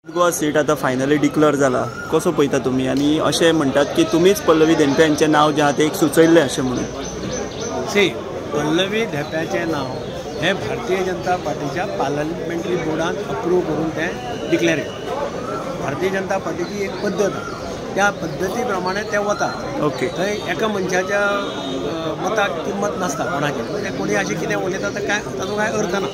Goa seat आतां finally declare जाला, कसो पळयता तुमी? आनी अशें म्हणटात की तुमीच पल्लवी धेंपे हांचें नांव जें आहा तें एक सुचयल्लें अशें म्हणून. सी, पल्लवी धेंप्याचें नांव हें भारतीय जनता पार्टीच्या पार्लमेंटरी बोर्डान अप्रूव करून तें डिक्लेर केलें. भारतीय जनता पार्टीची एक पद्दत आसा, त्या पद्दती प्रमाणे ते वता. ओके, थंय एका मनशाच्या मताक किंमत नासता कोणाची, म्हणजे कोणी अशें कितें उलयता तर काय ताचो कांय अर्थ ना.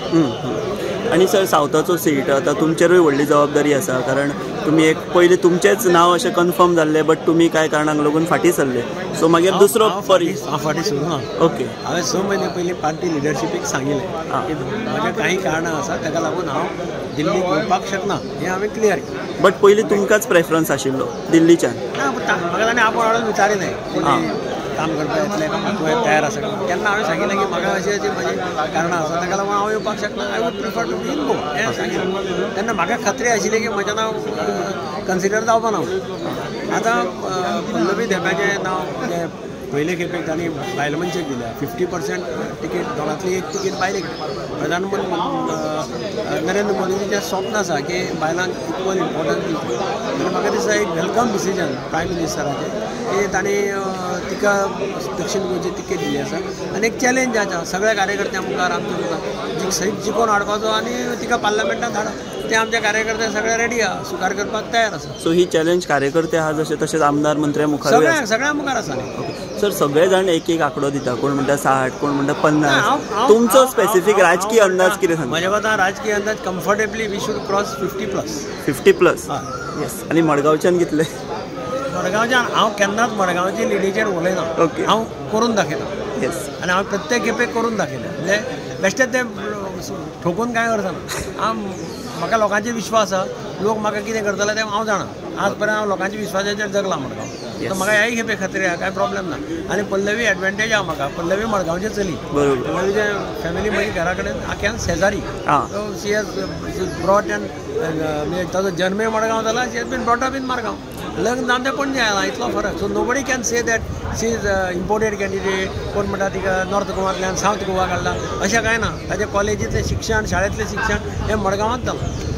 आनी सर, सावथाचो सीट आतां तुमचेरूय व्हडली जबाबदारी आसा, कारण तुमी एक पयलीं तुमचेंच नांव अशें कन्फर्म जाल्लें, बट तुमी कांय कारणांक लागून फाटीं सरले. सो मागीर दुसरो हांव फाटीं सरूं ना. ओके, हांवें 6 म्हयने पयलीं पार्टी लिडरशिपीक सांगिल्लें की म्हज्या कांय कारणां आसा ताका लागून हांव दिल्लीक वचपाक शकना, हें हांवें क्लियर केलें. बट पयलीं तुमकांच प्रेफरन्स आशिल्लो दिल्लीच्यान? ना, म्हाका ताणें आपोवन हाडून विचारिल्लें कोणी काम करपाक येतलें काय, तुवें तयार आसा काय. तेन्ना हांवें सांगिल्लें की म्हाका अशी अशी म्हजी कारणां आसा ताका लागून हांव येवपाक शकना, I would prefer to be in Goa, हें सांगिल्लें. तेन्ना म्हाका खात्री आशिल्ली की म्हजें नांव कन्सिडर जावपा ना. आतां पल्लवी धेंप्याचें नांव जें पयले खेपेक तांणी बायल मनशेक दिल्या, 50% तिकीट, दोनांतली एक तिकीट बायलेक. प्रधानमंत्री नरेंद्र मोदीचें स्वप्न आसा की बायलांक इक्वल इम्पोर्टन्स दिवचें. आनी म्हाका दिसता एक welcome decision prime मिनिस्टराचें की तांणी तिका दक्षीण गोंयची तिकेट दिली आसा. आनी एक चॅलेंज आसा सगळ्या कार्यकर्त्यां मुखार, आमच्या मुखार सीट जिखोवन हाडपाचो आनी तिका पार्लमेंटात धाडप. ते आमचे कार्यकर्ते सगळे रेडी आसा, स्विकार करपाक तयार आसा. सो ही चॅलेंज कार्यकर्ते आहा जशे तशेंच आमदार मंत्र्या मुखार सगळ्या मुखार आसा. सर, सगळे जाण एक एक आंकडो दिता, कोण म्हणटा 60, कोण म्हणटा 50. तुमचो स्पेसिफीक राजकीय अंदाज कितें सांगता? म्हज्या मतान राजकीय अंदाज comfortably we should cross 50+. 50+? Yes. आनी मडगांवच्यान कितले? मडगांवच्यान हांव केन्नाच मडगांवचे लिडीचेर उलयना. ओके, हांव करून दाखयता. येस, आनी हांव प्रत्येक खेपेक करून दाखयता, म्हणजे बेश्टें तें ठोकून कांय अर्थ ना. हांव म्हाका लोकांचे विश्वास आसा, लोक म्हाका कितें करतले तें हांव जाणा. आज पर्यंत हांव लोकांच्या विश्वासाचेर जगला मडगांव, तर म्हाका ह्याय खेपे खात्री आसा, कांय प्रॉब्लेम ना. आनी पल्लवी एडवांटेज आसा म्हाका, पल्लवी मडगांवचें चली, बरोबर, पल्लवीचे फॅमिली म्हजी घरा कडेन आख्यान शेजारी. So she has brought and म्हणजे ताजो जन्मय मडगांव जाला, she has been brought up in Margao. लग्न जावन तें पणजे आयलां, इतलो फरक. So nobody can say that she is imported candidate. कोण म्हणटा तिका नॉर्थ गोवांतल्यान सावथ गोवा काडला, अशें कांय ना. ताजें कॉलेजींतलें शिक्षण, शाळेंतलें शिक्षण हें मडगांवांत जालां.